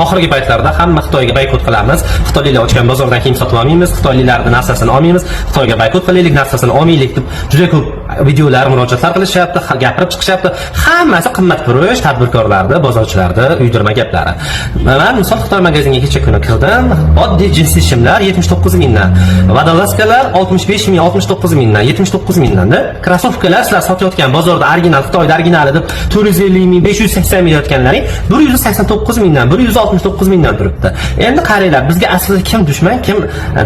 Oxirgi paytlarda hamma Xitoyga boykot qilamiz. Xitoyliklar ochgan bozordan kiyim sotib olmaymiz, xitoyliklarning narsasini olmaymiz, Xitoyga boykot qilaylik, narsasini olmaylik deb juda ko'p videolar, murojaatlar qilishyapti, gapirib chiqishyapti. Hammasi qimmatfurush tadbirkorlarni, bozorchilarni uydirma gaplari. Man misol Xitoy magazinga kecha kuni kirdim. Oddiy jinsi shimlar 79 mingdan, водолазка lar 65 ming, 69 mingdan, 79 mingdan-da. Krossovkalar sizlar sotayotgan bozorda original, Xitoyda originali deb 450 ming, 580 ming deyotganlaring 189 mingdan, 169 mingdan turibdi. Endi qaranglar, bizga aslida kim dushman, kim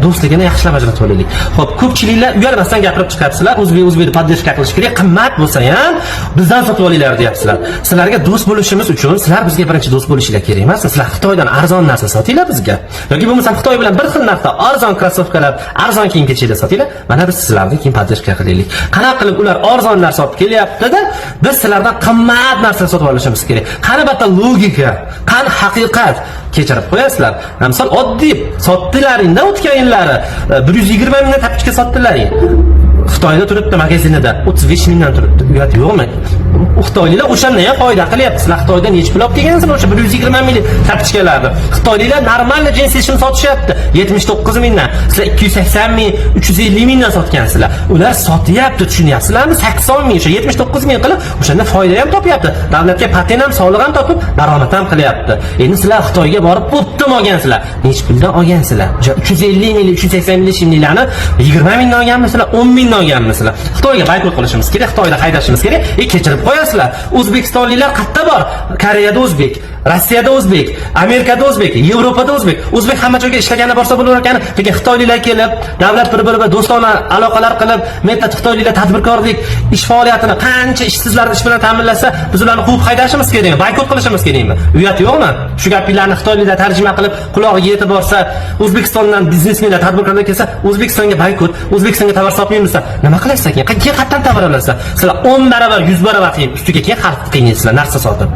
do'stligini yaxshilab ajratib olaylik. Xo'p, ko'pchiliklar uyalmasdan gapirib chiqyapsizlar, o'zbek o'zbekni поддержка qilish kerak, qimmat bo'lsa ham bizdan sotib olinglar deyapsizlar. Sizlarga do'st bo'lishimiz uchun sizlar bizga birinchi do'st bo'lishinglar kerak emasmi? Sizlar Xitoydan arzon narsa sotinglar bizga. Yoki bo'lmasam Xitoy bilan bir xil narxda arzon krossovkalar, arzon kiyim-kechaklar sotinglar. Mana biz sizlarni keyin поддержка qilaylik. Qanaqa qilib ular arzon narsa olib kelyapti-da, biz sizlardan qimmat narsa sotib olishimiz kerak. Qani bitta logika, qani haqiqat? Kechirib qo'yasizlar. Misol oddiy sotdilaringda o'tgan yillari 120 mingdan тапочка sotdilaring. Xitoyda turibdi magazinida 35 mingdan turibdi. Uyat yo'qmi? Xitoyliklar o'shanda ham foyda qilyapti. Sizlar Xitoydan necha pul olib kelgansizlar o'sha 120 minglik тапочка larni? Xitoyliklar normal jinsi shim sotishyapti 79 mingdan. Sizlar 280 ming, 350 mingdan sotgansizlar. Ular sotyapti, tushunyapsizlarmi? 80 ming, o'sha 79 ming qilib o'shanda foyda ham topyapti. Davlatga patent ham, soliq ham topib, daromad ham qilyapti. Endi sizlar Xitoyga borib оптом olgansizlar. Necha puldan olgansizlar? O'sha 350 minglik, 380 minglik shimliklarni 20 mingdan olganmisizlar, 10 mingdan olganmisizlar? Xitoyga boykot qilishimiz kerak, Xitoyda haydashimiz kerak. Kechirib qo'yasizlar. O'zbekistonliklar qayerda bor? Koreyada o'zbek, Rossiyada o'zbek, Amerikada o'zbek, Yevropada o'zbek. O'zbek hamma joyga ishlagani borsa bo'lar ekan, lekin xitoyliklar kelib, davlat bir-biri bilan do'stona aloqalar qilib, metod xitoyliklar tadbirkorlik ish faoliyatini qancha ishsizlarni ish bilan ta'minlasa, biz ularni quvib haydashimiz kerakmi? Boykot qilishimiz kerakmi? Uyat yo'qmi? Shu gaplarni xitoyliklar tarjima qilib, qulog'iga yetib borsa, O'zbekistondan biznesmenlar, tadbirkorlar kelsa, O'zbekistonga boykot, O'zbekistonga tovar sotmaymiz desa, nima qilasizlar keyin? Keyin qayerdan tovar olasizlar? Sizlar 10 barobar, 100 barobar qiyin, ustiga keyin xalq qiynaysizlar narsa sotib.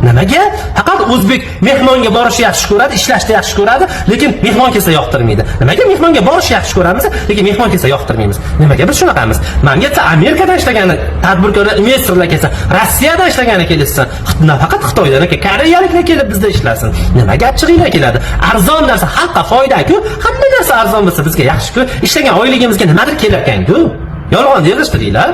Nimaga? Faqat o'zbek mehmonga borishni yaxshi ko'radi, ishlashni yaxshi ko'radi, lekin mehmon kelsa yoqtirmaydi. Nimaga mehmonga borishni yaxshi ko'ramiz, lekin mehmon kelsa yoqtirmaymiz? Nimaga biz shunaqamiz? Manga Amerikadan ishlagani tadbirkorlar, investorlar kelsa, Rossiyadan ishlagani kelishsin, nafaqat Xitoydan, koreyaliklar kelib bizda ishlasin. Nimaga achchig'inglar keladi? Arzon narsa xalqqa foyda-ku. Hamma narsa arzon bo'lsa bizga yaxshi-ku. Ishlagan oyligimizga nimadir kelar ekan-ku. Yolg'on yig'ishtiringlar.